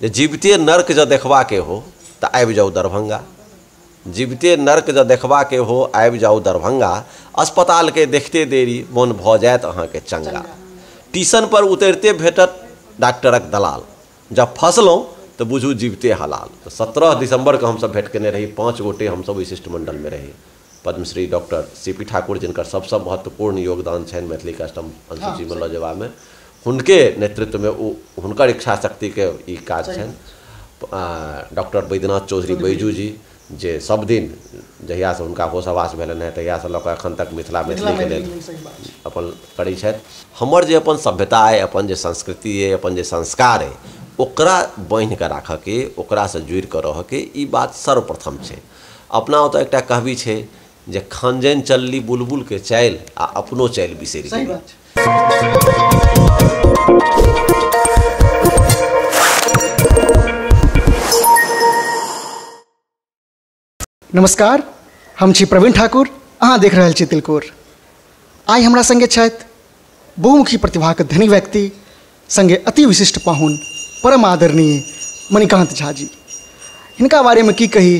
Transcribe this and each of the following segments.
जे जीविते नर्क जँ देखबाके हो तऽ आबि जाउ दरभंगा, जीविते नर्क जँ देखबाके हो आबि जाउ दरभंगा, अस्पतालके देखते देरी मोन भऽ जायत अहाँके चंगा। टीशन पर उतरिते भेटत डॉक्टरक दलाल, जब फसलहुँ तऽ बुझू जीविते हलाल। तऽ 17 दिसम्बरके हमसब भेंट केने रही, 5 गोटे हमसब ओहि शिष्टमंडलमे रही। Padma Shri doctor CP. ठाकुर, जिनकर सबसँ महत्वपूर्ण योगदान छनि मैथिलीके अष्टम अनुसूचीमे लऽ जेबामे, हुनके नेतृत्वमे ओ हुनकर इच्छा शक्तिके ई काज छनि। डॉक्टर बैद्यनाथ चौधरी बैजू जी, जे सब दिन जहियासँ हुनका होश आवास भेलनि हेँ तहियासँ लऽ कऽ एखन तक मिथिला मैथिलीके लेल अपन करै छथि। हमर जे अपन सभ्यता अइ, अपन जे संस्कृति अइ, अपन जे संस्कार अइ, ओकरा बान्हिकऽ राखऽके, ओकरासँ जुड़िकऽ रहऽके ई बात सर्वप्रथम छै। अपना ओतऽ एकटा कहबी छै जे खंजन चलली बुलबुलके चालि आ अपनो चालि बिसरि गेली। नमस्कार, हम छी प्रवीण ठाकुर, अहाँ देख रहल छी तिलकोर। आइ हमरा संगे छथि बहुमुखी प्रतिभाके धनी व्यक्ति, संगे अति विशिष्ट पाहुन परम आदरणीय मणिकांत झा जी। हिनका बारेमे की कही,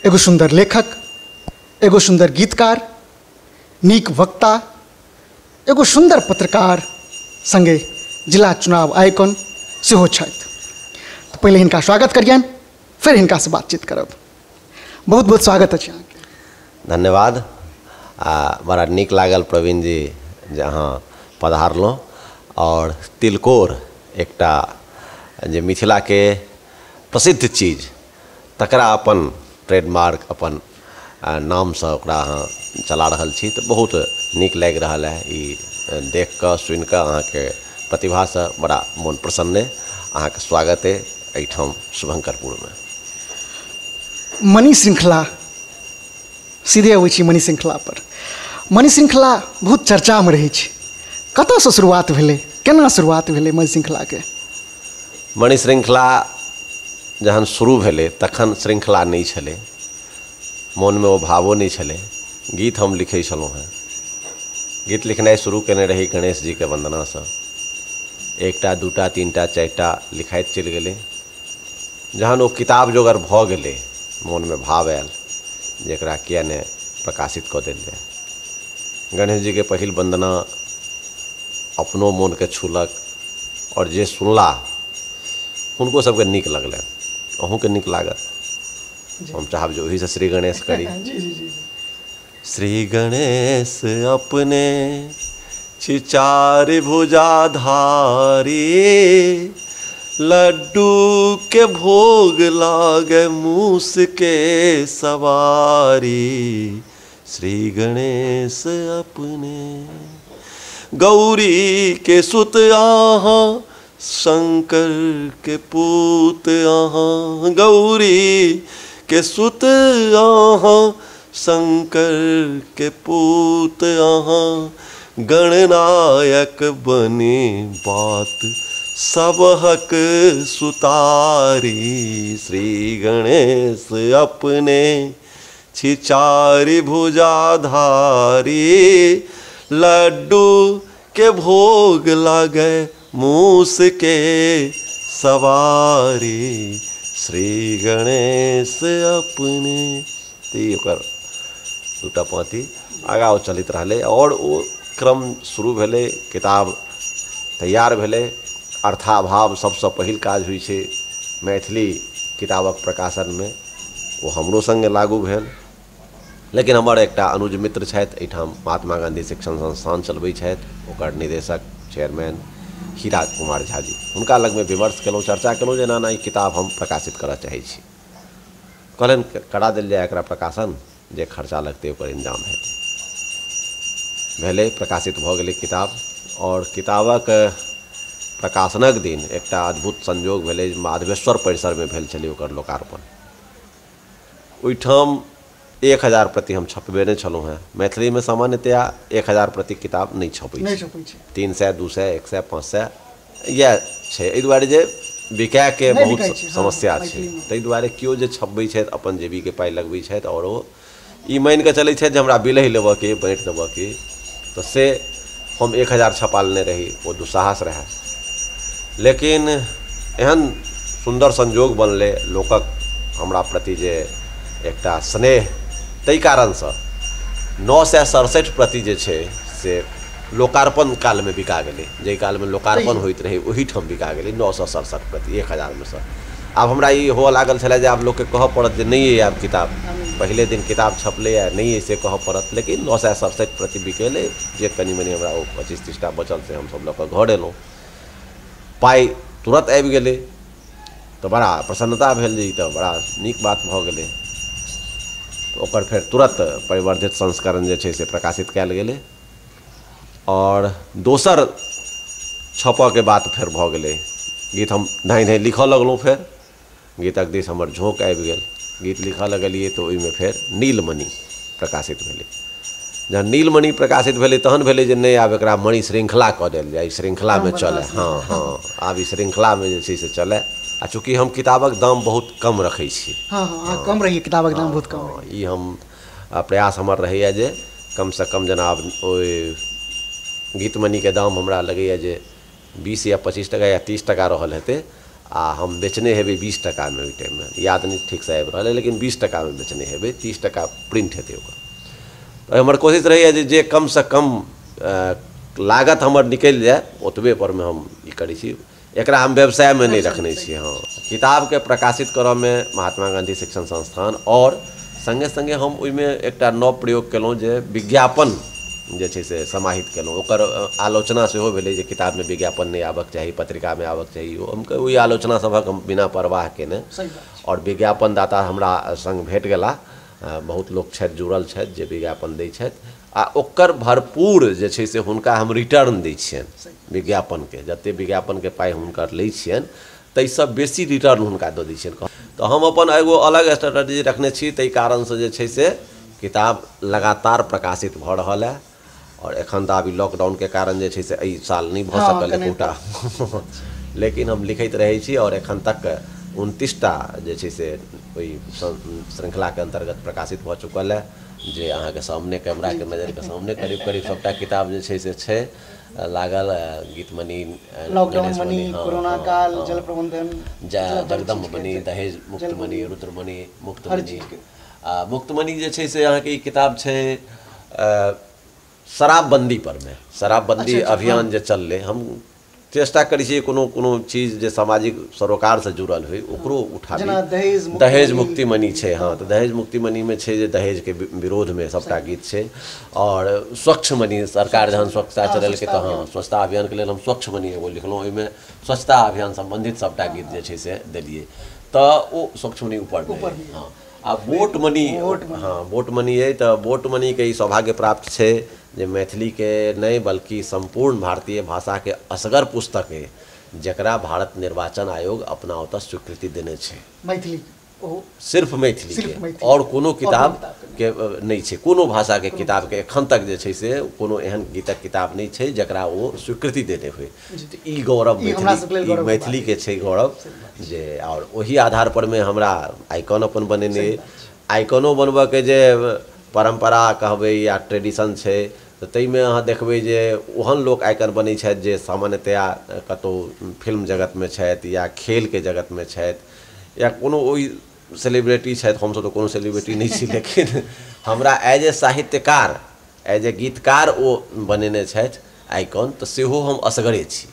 एगो सुन्दर लेखक, एगो सुन्दर गीतकार, नीक वक्ता, एगो सुन्दर पत्रकार, संगे जिला चुनाव आइकन सेहो छथि। तऽ पहिले हिनका स्वागत करियनि, फेर हिनकासँ बातचीत करब। बहुत बहुत स्वागत अछि अहाँके। धन्यवाद। आ बड़ा नीक लागल प्रवीण जी जे अहाँ पधारलहुँ। और तिलकोर एकटा जे मिथिलाके प्रसिद्ध चीज, तकरा अपन ट्रेडमार्क, अपन नामसँ ओकरा अहाँ चला रहल छी, तऽ बहुत नीक लागि रहल है ई देख कऽ सुनि कऽ। अहाँके प्रतिभासँ बड़ा मोन प्रसन्न अइ। अहाँके स्वागत अइ एहिठाम शुभंकरपुरमे। मणि श्रृंखला, सीधे अबै छी मणि श्रृंखला पर। मणि श्रृंखला बहुत चर्चामे रहै छै, कतऽसँ शुरुआत भेलै, केना शुरुआत भेलै मणि श्रृंखलाके? मणि श्रृंखला जहन शुरू भेलै तखन श्रृंखला नहि छलै, मोनमे ओ भावो नहि छलै। गीत हम लिखै छलहुँ हेँ, गीत लिखनाइ शुरू केने रही गणेश जीके वन्दनासँ। 1टा 2टा 3टा 4टा लिखाइत चलि गेलै। जहन ओ किताब जोगर भऽ गेलै, मोनमे भाव आयल जे एकरा किया नहि प्रकाशित कऽ देल जाय। गणेश जीके पहिल वन्दना अपनो मोनके छूलक और जे सुनला हुनको सबके नीक लगलनि, अहूँके नीक लागत। हम चाहब जे ओहिसँ श्री गणेश करी। श्री गणेश अपने छी चारि भुजाधारी, लड्डू के भोग लागे मूस के सवारी। श्री गणेश अपने गौरी के सुत आहाँ, शंकर के पूत आहाँ, गौरी के सुत आहाँ, शंकर के पूत आहाँ, गणनायक बने बात सबहक सुतारी। श्री गणेश अपने छी चारि भुजाधारी, लड्डू के भोग लागे मूस के सवारी। श्री गणेश अपने। तऽ ओकर 2टा पाँति आगाँ ओ चलैत रहलै और ओ क्रम शुरू भेलै। किताब तैयार भेलै। अर्थाभाव सबसँ पहिल काज होइ छै मैथिली किताबक प्रकाशनमे, ओ हमरो सङ्गे लागू भेल। लेकिन हमर एकटा अनुज मित्र छथि, एहिठाम महात्मा गाँधी शिक्षण संस्थान चलबै छथि, ओकर निदेशक चेयरमैन हीरा कुमार झा जी, हुनका लगमे विमर्श केलहुँ, चर्चा केलहुँ जे एना एना ई किताब हम प्रकाशित करऽ चाहै छी। कहलनि करा देल जाय एकरा प्रकाशन, जे खर्चा लगतै ओकर इंतजाम हेतै। भेलै, प्रकाशित भऽ गेलै किताब। और किताबक प्रकाशनक दिन एकटा अद्भुत संयोग भेलै, माधवेश्वर परिसरमे भेल छलै ओकर लोकार्पण। ओहिठाम 1000 प्रति हम छपबेने छलहुँ हेँ। मैथिलीमे सामान्यतया 1000 प्रति किताब नहि छपै छै, 300 200 100 500 इएह छै। एहि दुआरे जे बिकायके बहुत समस्या छै, ताहि दुआरे केओ जे छपबै छथि अपन जेबीके पाइ लगबै छथि और ओ ई मानिकऽ चलै छथि जे हमरा बिलहि लेबऽके, बाँटि देबऽके। तऽ से हम 1000 छपा लेने रही, ओ दुस्साहस रहए। लेकिन एहन सुन्दर संजोग बनलै, लोकक हमरा प्रति जे एकटा स्नेह, ताहि कारणसँ 967 प्रति जे छै से लोकार्पण कालमे बिका गेलै। जाहि कालमे लोकार्पण होइत रहै ओहिठाम बिका गेलै 967 प्रति 1000मेसँ। आब हमरा ई हुअ लागल छलै जे आब लोकके कहऽ पड़त जे नहि अइ आब किताब, पहिले दिन किताब छपलैए नहि अइ से कहऽ पड़त, लेकिन 967 प्रति बिकेलै। जे कनि मनि हमरा ओ 25-30 टा बचल से हमसब लऽ कऽ घर एलहुँ। पाइ तुरन्त आबि गेलै तऽ बड़ा प्रसन्नता भेल जे ई तऽ बड़ा नीक बात भऽ गेलै। ओकर फेर तुरन्त परिवर्धित संस्करण जे छै से प्रकाशित कयल गेलै आओर दोसर छपऽके बात फेर भऽ गेलै। गीत हम धाँइ धाँइ लिखऽ लगलहुँ, फेर गीतक दिस हमर झोंक आबि गेल, गीत लिखऽ लगलियै तऽ ओहिमे फेर नीलमणि प्रकाशित भेलै। जहन नीलमणि प्रकाशित भेलै तहन भेलै जे नहि, आब एकरा मणि श्रृंखला कऽ देल जाय, श्रृंखलामे चलै। हँ हँ, आब ई श्रृंखलामे जे छै से चलै। आ चूँकि हम किताबक दाम बहुत कम रखै छी। हँ, कम रहैए किताबक दाम, बहुत कम। ई हम प्रयास हमर रहैए जे कमसँ कम जेना आब ओहि गीतमणिके दाम हमरा लगैए जे 20 या 25 टका या 30 टका रहल हेतै, आ हम बेचने हेबै 20 टकामे ओहि टाइममे, याद नहि ठीकसँ आबि रहल अइ, लेकिन 20 टकामे बेचने हेबै, 30 टका प्रिंट हेतै ओकर। तऽ हमर कोशिश रहैए जे कमसँ कम लागत हमर निकलि जाय ओतबे परमे हम ई करै छी, एकरा हम व्यवसायमे नहि रखने छी। हँ, किताबके प्रकाशित करऽमे महात्मा गाँधी शिक्षण संस्थान आओर सङ्गे सङ्गे हम ओहिमे एकटा नव प्रयोग केलहुँ जे विज्ञापन जे छै से समाहित केलहुँ। ओकर आलोचना सेहो भेलै जे किताबमे विज्ञापन नहि आबक चाही, पत्रिकामे आबक चाही। हम ओहि आलोचना सभक हम बिना परवाह केने, आओर विज्ञापनदाता हमरा सङ्ग भेट गेला, बहुत लोक छथि जुड़ल छथि जे विज्ञापन दै छथि, आ ओकर भरपूर जे छै से हुनका हम रिटर्न दै छियनि विज्ञापनके। जतेक विज्ञापनके पाइ हुनकर लै छियनि ताहिसँ बेसी रिटर्न हुनका दऽ दै छियनि। तऽ हम अपन एगो अलग स्ट्रेटजी रखने छी, ताहि कारणसँ जे छै से किताब लगातार प्रकाशित भऽ रहल है। और एखन तऽ आब ई लॉकडाउनके कारण जे छै से एहि साल नहि भऽ सकल एकोटा, लेकिन हम लिखैत रहै छी और एखन तक 29 टा जे छै से ओहि श्रृंखलाके अन्तर्गत प्रकाशित भऽ चुकल है, जे अहाँके सामने कैमराके नजरके सामने करीब करीब सबटा किताब जे छै से छै लागल। गीतमणि, लॉकडाउन मणि, कोरोना काल, जल प्रबंधन, जगदम्ब मणि, दहेज मुक्त मणि, रुद्रमणि, मुक्तमणि। मुक्तमणि जे छै से अहाँके ई किताब छै शराबबंदी पर में, शराबबंदी अभियान जे चललै, हम चेष्टा करै छियै कोनो कोनो चीज जे सामाजिक सरोकारसँ जुड़ल होइ ओकरो उठाबी। दहेज मुक्ति मणि छै, हँ, तऽ दहेज मुक्ति मणिमे छै जे दहेजके विरोधमे सबटा गीत छै। और स्वच्छ मणि, सरकार जहन स्वच्छता चलेलकै तऽ हँ, स्वच्छता अभियानके लेल हम स्वच्छ मणि एगो लिखलहुँ, ओहिमे स्वच्छता अभियान सम्बन्धित सबटा गीत जे छै से देलियै, तऽ ओ स्वच्छ मणि ऊपरमे। हँ, आ वोट मनी, हाँ, वोट मनी अइ तऽ वोट मनीके ई सौभाग्य प्राप्त छै जे मैथिलीके नहि बल्कि सम्पूर्ण भारतीय भाषाके असगर पुस्तक अइ जकरा भारत निर्वाचन आयोग अपना ओतऽ स्वीकृति देने छै। मैथिली, सिर्फ मैथिली के, और कोनो किताब के नहि छै, कोनो भाषाके किताबके एखन तक जे छै से कोनो एहन गीतक किताब नहि छै जकरा ओ स्वीकृति देने होइ। तऽ ई गौरव मैथिली, मैथिलीके छै गौरव जे। और ओही आधार पर मे हमरा आइकॉन अपन बनेने, आइकॉनो बनबऽके जे परम्परा कहबै या ट्रेडिशन छै तऽ ताहिमे अहाँ देखबै जे ओहन लोक आइकन बनै छथि जे सामान्यतया कतहु फिल्म जगतमे छथि या खेलके जगतमे छथि या कोनो ओहि सेलिब्रिटी छथि। हमसब तऽ कोनो सेलिब्रिटी नहि छी, लेकिन हमरा एज ए साहित्यकार, एज ए गीतकार ओ बनेने छथि आइकॉन, तऽ सेहो हम असगरे छी।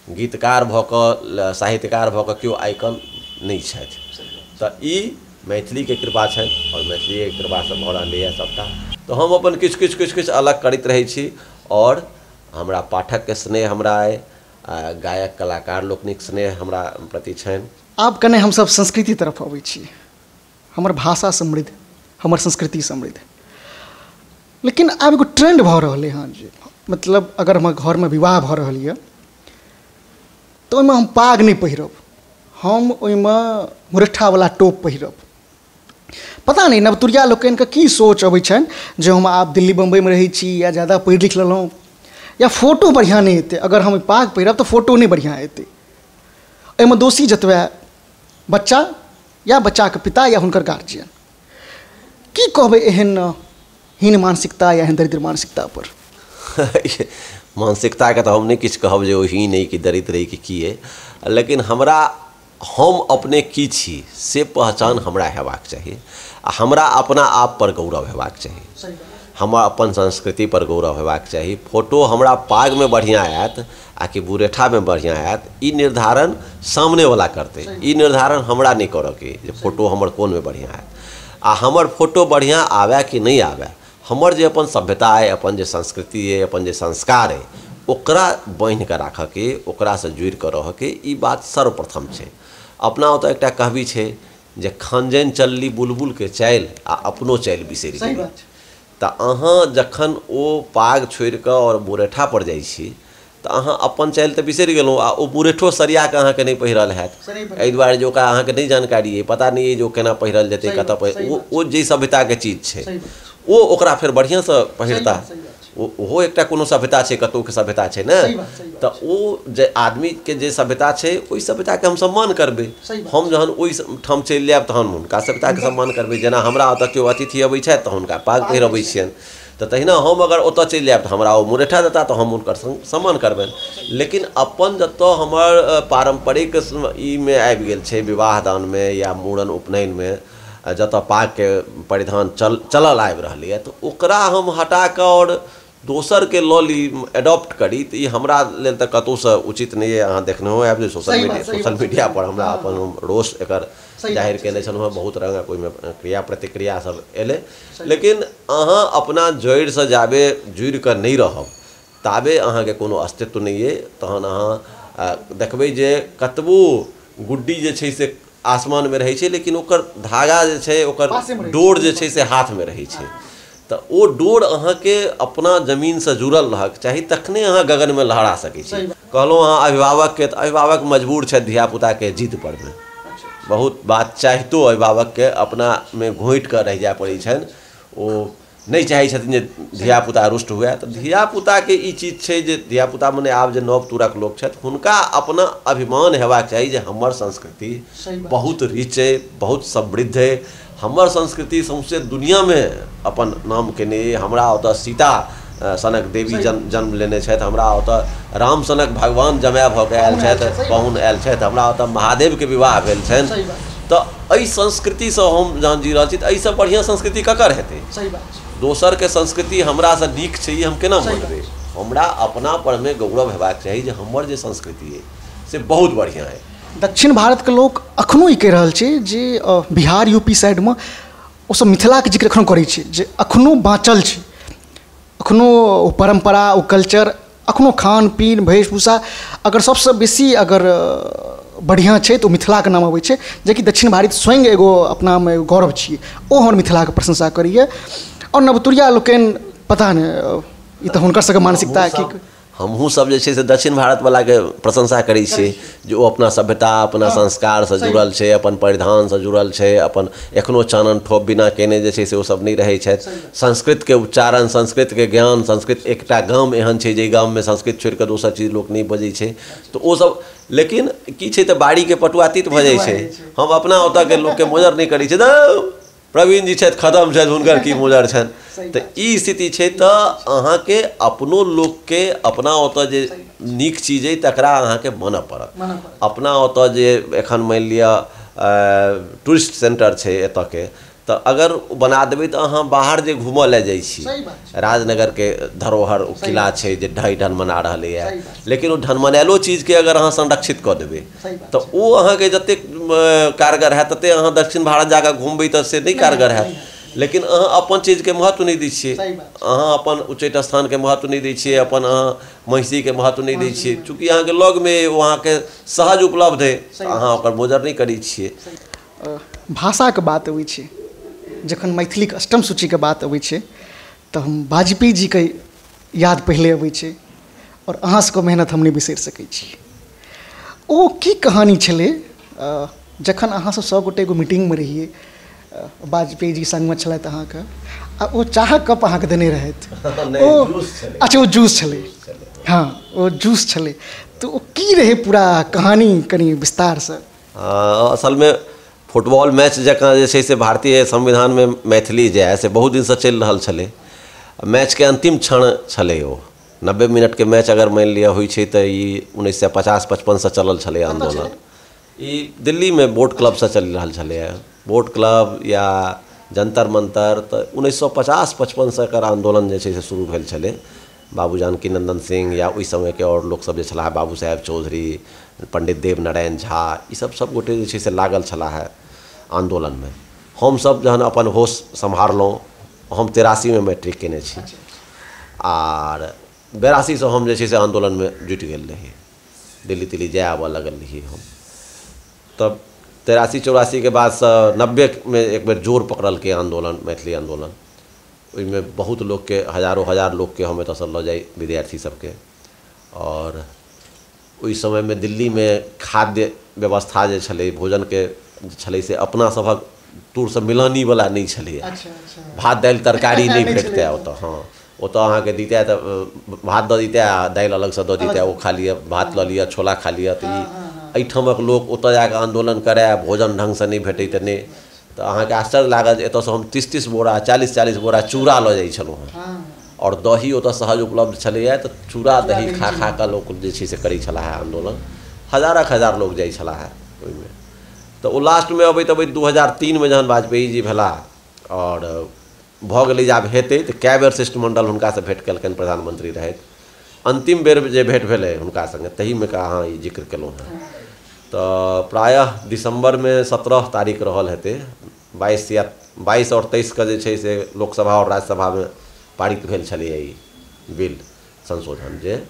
गीतकार भऽ कऽ, साहित्यकार भऽ कऽ केओ आइकॉन नहि छथि। तऽ ई मैथिलीके कृपा छनि और मैथिलीके कृपासँ भऽ रहलैए सबटा। तऽ हम अपन किछु किछु किछु किछु अलग करैत रहै छी और हमरा पाठकके स्नेह हमरा अइ, गायक कलाकार लोकनिक स्नेह हमरा प्रति छनि। आब कने हमसब संस्कृति तरफ अबै छी। हमर भाषा समृद्ध, हमर संस्कृति समृद्ध, लेकिन आब एगो ट्रेंड भऽ रहलै हँ जे मतलब अगर हमर घरमे विवाह भऽ रहल यऽ तऽ ओहिमे हम पाग नहि पहिरब, हम ओहिमे मुरैठावला टोप पहिरब। पता नहि नवतुरिया लोकनिके की सोच अबै छनि जे हम आब दिल्ली बम्बईमे रहै छी या ज़्यादा पढ़ि लिख लेलहुँ या फोटो बढ़िआँ नहि एतै, अगर हम पाग पहिरब तऽ फोटो नहि बढ़िआँ एतै। एहिमे दोषी जतबे बच्चा या बच्चाके पिता या हुनकर गार्जियन। की कहबै एहन हीन मानसिकता या एहन दरिद्र मानसिकता पर? मानसिकताके तऽ हम नहि किछु कहब जे ओ हीन अइ कि दरिद्र अइ कि की अइ, लेकिन हमरा हम अपने की छी से पहचान हमरा हेबाक चाही आ हमरा अपना आप पर गौरव हेबाक चाही, हमरा अपन संस्कृति पर गौरव हेबाक चाही। फोटो हमरा पागमे बढ़िआँ आयत आ कि बुरेठामे बढ़िआँ आयत, ई निर्धारण सामनेवला करतै, ई निर्धारण हमरा नहि करऽके जे फोटो हमर कोनमे बढ़िआँ आयत। आ हमर फोटो बढ़िआँ आबय कि नहि आबय, हमर जे अपन सभ्यता अइ, अपन जे संस्कृति अइ, अपन जे संस्कार अइ, ओकरा बान्हिकऽ राखऽके, ओकरासँ जुड़िकऽ रहऽके ई बात सर्वप्रथम छै। अपना ओतऽ एकटा कहबी छै जे खंजन चलली बुलबुलके चालि आ अपनो चालि बिसरि गेली। तऽ अहाँ जखन ओ पाग छोड़िकऽ आओर मुरेठा पर जाइ छी तऽ अहाँ अपन चालि तऽ बिसरि गेलहुँ आ ओ मुरेठो सरियाकऽ अहाँके नहि पहिरल हैत, एहि दुआरे जे ओकरा अहाँके नहि जानकारी अइ, पता नहि अइ जे ओ केना पहिरल जेतै, कतऽ ओ जाहि सभ्यताके चीज छै ओ ओकरा फेर बढ़िआँसँ पहिरता, ओहो एकटा कोनो सभ्यता छै, कतहुके सभ्यता छै ने। तऽ ओ जे आदमीके जे सभ्यता छै ओहि सभ्यताके हम सम्मान करबै। हम जहन ओहि ठाम चलि जायब तहन हुनका सभ्यताके सम्मान करबै। जेना हमरा ओतऽ केओ अतिथि अबै छथि तऽ हुनका पाग पहिरबै छियनि, तऽ तहिना हम अगर ओतऽ चलि जायब तऽ हमरा ओ मुरेठा देता तऽ हम हुनकर सम्मान करबनि। लेकिन अपन जतऽ हमर पारम्परिक ईमे आबि गेल छै, विवाह दानमे या मूड़न उपनयनमे जतऽ पागके परिधान चलल आबि रहलैए, तऽ ओकरा हम हटाकऽ आओर दोसरके लऽ ली, एडॉप्ट करी, तऽ ई हमरा लेल तऽ कतहुसँ उचित नहि अइ। अहाँ देखनेहो आयब जे सोशल मीडिया पर हमरा अपन रोष एकर जाहिर कयने छलहुँ हेँ, बहुत रङ्गक ओहिमे क्रिया प्रतिक्रिया सब एलै। लेकिन अहाँ अपना जड़िसँ जाबे जुड़िकऽ नहि रहब ताबे अहाँके कोनो अस्तित्व नहि अइ। तहन अहाँ देखबै जे कतबो गुड्डी जे छै से आसमानमे रहै छै, लेकिन ओकर धागा जे छै, ओकर डोर जे छै से हाथमे रहै छै। तऽ ओ डोर अहाँके अपना जमीनसँ जुड़ल रहक चाही, तखने अहाँ गगनमे लहरा सकै छी। कहलहुँ अहाँ अभिभावकके, तऽ अभिभावक मजबूर छथि धियापुताके जिद परमे। बहुत बात चाहितो अभिभावकके अपनामे घोँटि कऽ रहि जाय पड़ै छनि, ओ नहि चाहै छथिन जे धियापुता रुष्ट हुए। तऽ धियापुताके ई चीज छै जे धियापुता मने आब जे नव तुरक लोक छथि हुनका अपना अभिमान हेबाक चाही जे हमर संस्कृति बहुत रिच अइ, बहुत समृद्ध अइ, हमर संस्कृति सौंसे दुनियामे अपन नाम केने अइ। हमरा ओतऽ सीता सनक देवी जन्म लेने छथि, हमरा ओतऽ राम सनक भगवान जमाय भऽ कऽ आयल छथि, पाहुन आयल छथि, हमरा ओतऽ महादेवके विवाह भेल छनि। तऽ एहि संस्कृतिसँ हम जहन जी रहल छी तऽ एहिसँ बढ़िआँ संस्कृति ककर हेतै? दोसरके संस्कृति हमरासँ नीक छै ई हम केना मानबै? हमरा अपना परमे गौरव हेबाक चाही जे हमर जे संस्कृति अइ से बहुत बढ़िआँ अइ। दक्षिण भारतके लोक अखनो ई कहि रहल छै जे बिहार यूपी साइडमे ओसब मिथिलाके जिक्र एखनो करै छै जे अखनो बाँचल छै, अखनो ओ परम्परा, ओ कल्चर, अखनो खान पीन वेशभूषा अगर सबसँ बेसी अगर बढ़िआँ छै तऽ ओ मिथिलाके नाम अबै छै, जेकि दक्षिण भारत स्वयं एगो अपनामे गौरव छियै, ओ हमर मिथिलाके प्रशंसा करैए। आओर नवतुरिया लोकनि पता नहि ई तऽ हुनकर सबके मानसिकता की। हमहूँ सब जे छै से दक्षिण भारतवलाके प्रशंसा करै छियै जे ओ अपना सभ्यता, अपना संस्कारसँ जुड़ल छै, अपन परिधानसँ जुड़ल छै, अपन एखनो चानन ठोप बिना केने जे छै से ओ सब नहि रहै छथि। संस्कृतके उच्चारण, संस्कृतके ज्ञान, संस्कृत एकटा गाम एहन छै जाहि गाममे संस्कृत छोड़िकऽ दोसर चीज लोक नहि बजै छै, तऽ ओ सब। लेकिन की छै तऽ बाड़ीके पटुआ तीत भऽ जाइ छै। हम अपना ओतऽके लोकके मोजर नहि करै छियै, प्रवीण जी छथि, खतम छथि, हुनकर की मोजर छनि। तऽ ई स्थिति छै। तऽ अहाँके अपनो लोकके अपना ओतऽ जे नीक चीज अइ तकरा अहाँके मानऽ पड़त। अपना ओतऽ जे एखन मानि लिअ टूरिस्ट सेन्टर छै एतऽके, तऽ अगर बना देबै तऽ अहाँ बाहर जे घूमऽ लए जाइ छी, राजनगरके धरोहर ओ किला छै जे ढहि ढनमना रहलैए, लेकिन ओ ढनमनायलो चीजके अगर अहाँ संरक्षित कऽ देबै तऽ ओ अहाँके जतेक कारगर हैत ततेक अहाँ दक्षिण भारत जाकऽ घुमबै तऽ से नहि कारगर हैत। लेकिन अहाँ अपन चीजके महत्व नहि दै छियै, अहाँ अपन उच्चैठ स्थानके महत्व नहि दै छियै, अपन अहाँ महिषीके महत्व नहि दै छियै, चूँकि अहाँके लगमे ओ अहाँके सहज उपलब्ध अइ, अहाँ ओकर मोजर नहि करै छियै। भाषाके बात अबै छै, जखन मैथिलीके अष्टम सूचीके बात अबै छै तऽ हम वाजपेयी जीके याद पहिले अबै छै, आओर अहाँ सबके मेहनत हम नहि बिसरि सकै छी। ओ की कहानी छलै जखन अहाँ सब सबगोटे एगो मीटिंगमे रहियै, वाजपेयी जी संगमे छलथि अहाँके, आ ओ चाहक कप अहाँके देने रहथि। ओ अच्छा, ओ जूस छलै, हाँ ओ जूस छलै। तऽ ओ की रहै पूरा कहानी कनि विस्तारसँ? असलमे फुटबॉल मैच जकाँ जे छै से भारतीय संविधानमे मैथिली जे है से बहुत दिनसँ चलि रहल छलै। मैचके अन्तिम क्षण छलै ओ 90 मिनटके मैच अगर मानि लिअ होइ छै तऽ ई 1950-55 से चलल छलै आन्दोलन। ई दिल्लीमे बोट क्लबसँ चलि रहल छलैए, बोट क्लब या जंतर मंतर। तऽ 1950-55सँ एकर आन्दोलन जे छै से शुरू भेल छलै। बाबू जानकी नंदन सिंह या ओहि समयके आओर लोकसब जे छलाह, बाबू साहेब चौधरी, पंडित देवनारायण झा, ई सब गोटे जे छै से लागल छलाह आन्दोलनमे। हमसब जहन अपन होश सम्हारलहुँ, हम 83मे मैट्रिक केने छी आर 82सँ हम जे छै से आन्दोलनमे जुटि गेल रही, दिल्ली तिल्ली जाय आबऽ लगल रही हम। तब 83-84 के बादसँ 90मे एक बेर जोर पकड़लकै आन्दोलन, मैथिली आन्दोलन। ओहिमे बहुत लोकके, हजारो हजार लोकके हम एतऽसँ लऽ जाइ विद्यार्थी सबके। आओर ओहि समयमे दिल्लीमे खाद्य व्यवस्था जे छलै, भोजनके छलै, से अपना सभक दूरसँ मिलानीवला नहि छलैए। भात दालि तरकारी नहि भेटतै ओतऽ। हँ, ओतऽ अहाँके दितै तऽ भात दऽ दितै आ दालि अलगसँ दऽ दितै, ओ खा लिअ, भात लऽ लिअ, छोला खा लिअ। तऽ ई एहिठामक लोक ओतऽ जाकऽ आन्दोलन करए, भोजन ढङ्गसँ नहि भेटै तऽ नहि। तऽ अहाँके आश्चर्य लागत जे एतऽसँ हम 30-30 बोरा 40-40 बोरा चूड़ा लऽ जाइ छलहुँ हेँ, आओर दही ओतऽ सहज उपलब्ध छलैए, तऽ चूड़ा दही खा खा कऽ लोक जे छै से करै छलाह आन्दोलन। हजारक हजार लोक जाइ छलाह ओहिमे। तऽ ओ लास्टमे अबैत अबैत 2003मे जहन वाजपेयी जी भेलाह आओर भऽ गेलै जे आब हेतै, तऽ कए बेर शिष्टमंडल हुनकासँ भेँट केलकनि, प्रधानमंत्री रहथि। अन्तिम बेर जे भेँट भेलै हुनका सङ्गे, तहीमे का अहाँ ई जिक्र केलहुँ हेँ। तऽ प्रायः दिसम्बरमे 17 तारीख रहल हेतै, 22 और 23 के जे छै से लोकसभा और राज्यसभामे पारित भेल छलैए ई बिल संशोधन जे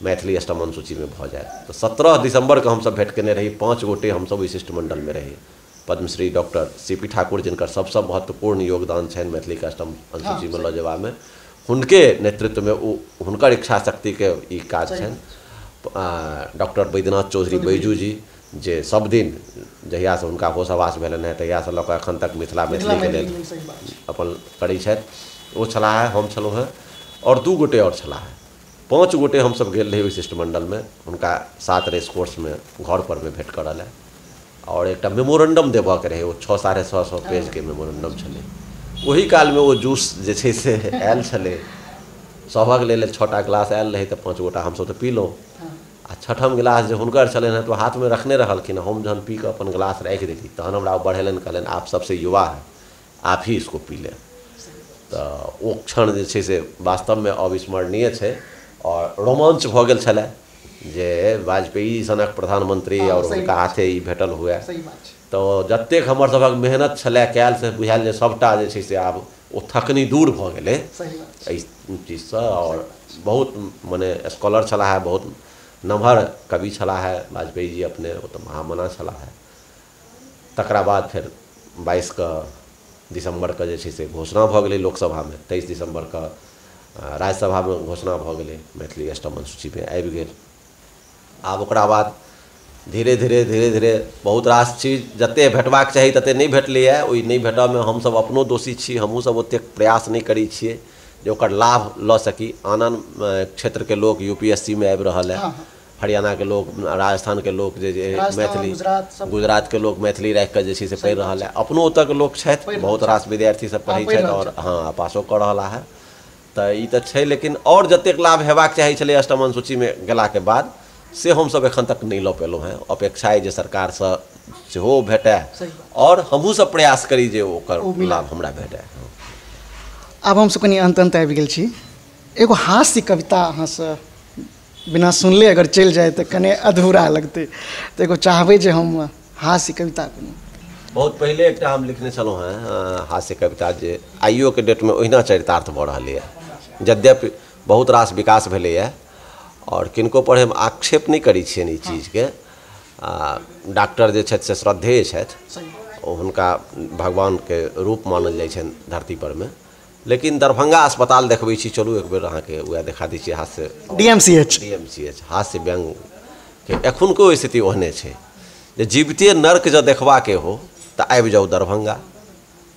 मैथिली अष्टम अनुसूचीमे भऽ जायत। तऽ 17 दिसम्बरके हमसब भेँट केने रही, 5 गोटे हमसब ओहि शिष्टमंडलमे रही। Padma Shri doctor CP. ठाकुर, जिनकर सबसँ महत्वपूर्ण योगदान छनि मैथिलीके अष्टम अनुसूचीमे लऽ जेबामे, हुनके नेतृत्वमे ओ हुनकर इच्छा शक्तिके ई काज छनि। डॉक्टर बैद्यनाथ चौधरी बैजू जी, जे सब दिन जहियासँ हुनका होश आवास भेलनि हेँ तहियासँ लऽ कऽ एखन तक मिथिला मैथिलीके लेल अपन करै छथि, ओ छलाह हेँ, हम छलहुँ हेँ और 2 गोटे आओर छलाह हेँ। 5 गोटे हमसब गेल रही ओहि शिष्टमंडलमे, हुनका 7 रेस कोर्समे घर परमे भेँट करऽ लए। और एकटा मेमोरेंडम देबऽके रहै, ओ 600-650 पेजके मेमोरेंडम छलै। ओही कालमे ओ जूस जे छै से आयल छलै, सभक लेल 6टा गिलास आयल रहै, तऽ 5 गोटा हमसब तऽ पीलहुँ। आ 6ठम गिलास जे हुनकर छलनि हेँ तऽ ओ हाथमे रखने रहलखिन, हम जहन पी कऽ अपन गिलास राखि देली तहन हमरा ओ बढ़ेलनि, कहलनि आप सबसे युवा है, आप ही इसको पी लें। तऽ ओ क्षण जे छै से वास्तवमे अविस्मरणीय छै और रोमांच भऽ गेल छलै जे वाजपेयी सनक प्रधानमंत्री और हुनका हाथे ई भेटल हुए। तऽ जतेक हमर सभक मेहनत छलै कयल, से बुझायल जे सभटा जे छै से आब ओ थकनी दूर भऽ गेलै एहि चीजसँ। और बहुत मने स्कॉलर छलाह, बहुत नमहर कवि छलाह वाजपेयी जी अपने, ओ तऽ महामना छलाह। तकरा बाद फेर 22 दिसम्बरके जे छै से घोषणा भऽ गेलै लोकसभामे, 23 दिसम्बरके राज्यसभामे घोषणा भऽ गेलै, मैथिली अष्टम अनुसूचीमे आबि गेल। आब ओकरा बाद धीरे धीरे धीरे धीरे बहुत रास चीज जतेक भेटबाक चाही ततेक नहि भेटलैए। ओहि नहि भेटऽमे हमसब अपनो दोषी छी, हमहूँसब ओतेक प्रयास नहि करै छियै जे ओकर लाभ लऽ सकी। आन आन क्षेत्रके लोक UPSC मे आबि रहल है, हरियाणाके लोक, राजस्थानके लोक जे मैथिली, गुजरातके लोक मैथिली राखिकऽ जे छै से पढ़ि रहल है। अपनो ओतऽके लोक छथि, बहुत रास विद्यार्थी सब पढ़ै छथि और हँ पासो कऽ रहला है। तऽ ई तऽ छै, लेकिन आओर जतेक लाभ हेबाक चाही छलै अष्टम अनुसूचीमे गेलाके बाद, से हमसब एखन तक नहि लऽ पेलहुँ हेँ। अपेक्षा अइ जे सरकारसँ सेहो भेटय और हमहूँ सब प्रयास करी जे ओकर लाभ हमरा भेटय। आब हमसब कनि अन्त अन्त आबि गेल छी। एगो हास्य कविता अहाँसँ बिना सुनले अगर चलि जाय तऽ कने अधूरा लगतै, तऽ एगो चाहबै जे हम हास्य कविता कोनो। बहुत पहिले एकटा हम लिखने छलहुँ हेँ हास्य कविता, जे आइयोके डेटमे ओहिना चरितार्थ भऽ रहलैए, यद्यपि बहुत रास विकास भेलैए और किनको पर हम आक्षेप नहि करै छियनि ई चीजके। डॉक्टर जे छथि से श्रद्धेय छथि, ओ हुनका भगवानके रूप मानल जाइ छनि धरती परमे। लेकिन दरभंगा अस्पताल देखबै छी, चलू एक बेर अहाँके वएह देखा दै छी हास्य, DMCH हास्य व्यंगके एखुनको स्थिति ओहने छै जे जीविते नर्क जँ देखबाके हो तऽ आबि जाउ दरभंगा,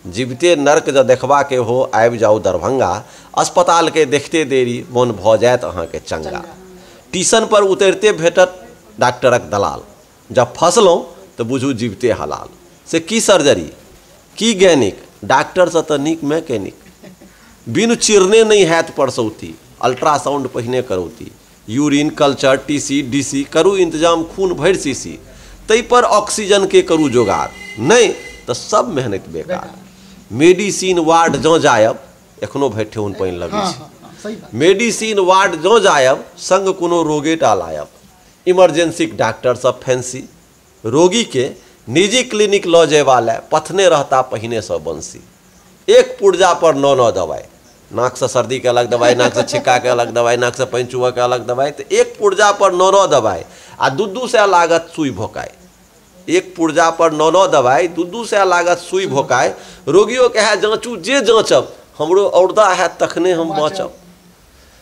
जीविते नर्क जँ देखबाके हो आबि जाउ दरभंगा, अस्पतालके देखते देरी मोन भऽ जायत अहाँके चंगा। ट्यूशन पर उतरिते भेटत डॉक्टरक दलाल, जब फसलहुँ तऽ बुझू जीविते हलाल। से की सर्जरी की गैनिक, डॉक्टरसँ तऽ नीक मैकेनिक। बिनु चिरने नहि हैत परसौती, अल्ट्रासाउंड पहिने करौती। यूरिन कल्चर TC DC करू इंतजाम खून भरि सीसी। ताहिपर ऑक्सीजनके करू जोगाड़, नहि तऽ सब मेहनत बेकार। मेडिसिन वार्ड जँ जायब, एखनो भरि ठेहुन पानि लगै छै, मेडिसिन वार्ड जँ जायब संग कोनो रोगेटा लायब। इमरजेंसीके डॉक्टर सब फैंसी, रोगीके निजी क्लिनिक लऽ जयबा लए पथने रहता पहिनेसँ बंसी। एक पुर्जा पर 9-9 दवाइ, नाकसँ सर्दीके अलग दवाइ, नाकसँ छिक्काके अलग दवाइ, नाकसँ पानि चुबऽके अलग दवाइ, तऽ एक पुर्जा पर 9-9 दवाइ आ 2-2 सए लागत सुइ भोकाय। एक पुर्जा पर 9-9 दवाइ, 2-2 सए लागत सुइ भोकाय। रोगियोके है जाँचू जे जाँचब, हमरो औरदा हैत तखने हम बाँचब।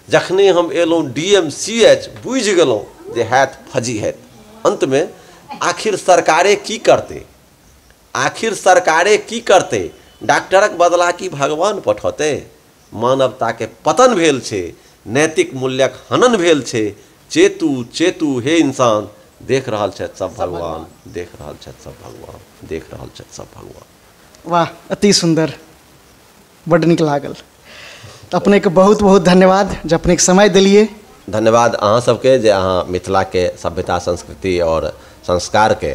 जखने हम एलहुँ DMCH बुझि गेलहुँ जे हैत फजी हैत। अन्तमे आखिर सरकारे की करतै, आखिर सरकारे की करतै, डॉक्टरक बदला की भगवान पठौतै। मानवताके पतन भेल छै, नैतिक मूल्यक हनन भेल छै। चेतु चेतु हे इंसान, देख रहल छथि सब भगवान, देख रहल छथि सब भगवान, देख रहल छथि सब भगवान। वाह, अति सुन्दर, बड्ड नीक लागल। तऽ अपनेके बहुत बहुत धन्यवाद जे अपनेके समय देलियै। धन्यवाद अहाँ सबके जे अहाँ मिथिलाके सभ्यता संस्कृति और संस्कारके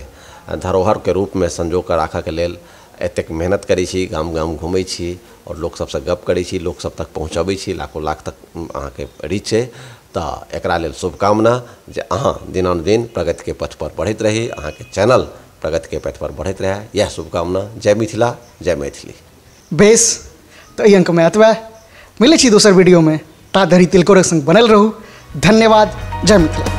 धरोहरके रूपमे संजो कऽ राखऽके लेल एतेक मेहनत करै छी, गाम गाम घुमै छी और लोक सबसँ गप करै छी, लोक सब तक पहुँचबै छी, लाखों लाख तक अहाँके रीच छै। तऽ एकरा लेल शुभकामना जे अहाँ दिनानुदिन प्रगतिके पथ पर बढ़ैत रही, अहाँके चैनल प्रगतिके पथ पर बढ़ैत रहै, इएह शुभकामना। जय मिथिला, जय मैथिली। बेस, तऽ एहि अङ्कमे एतबे, मिलै छी दोसर वीडियोमे, ता धरि तिलकोरक संग बनल रहू। धन्यवाद, जय मिथिला।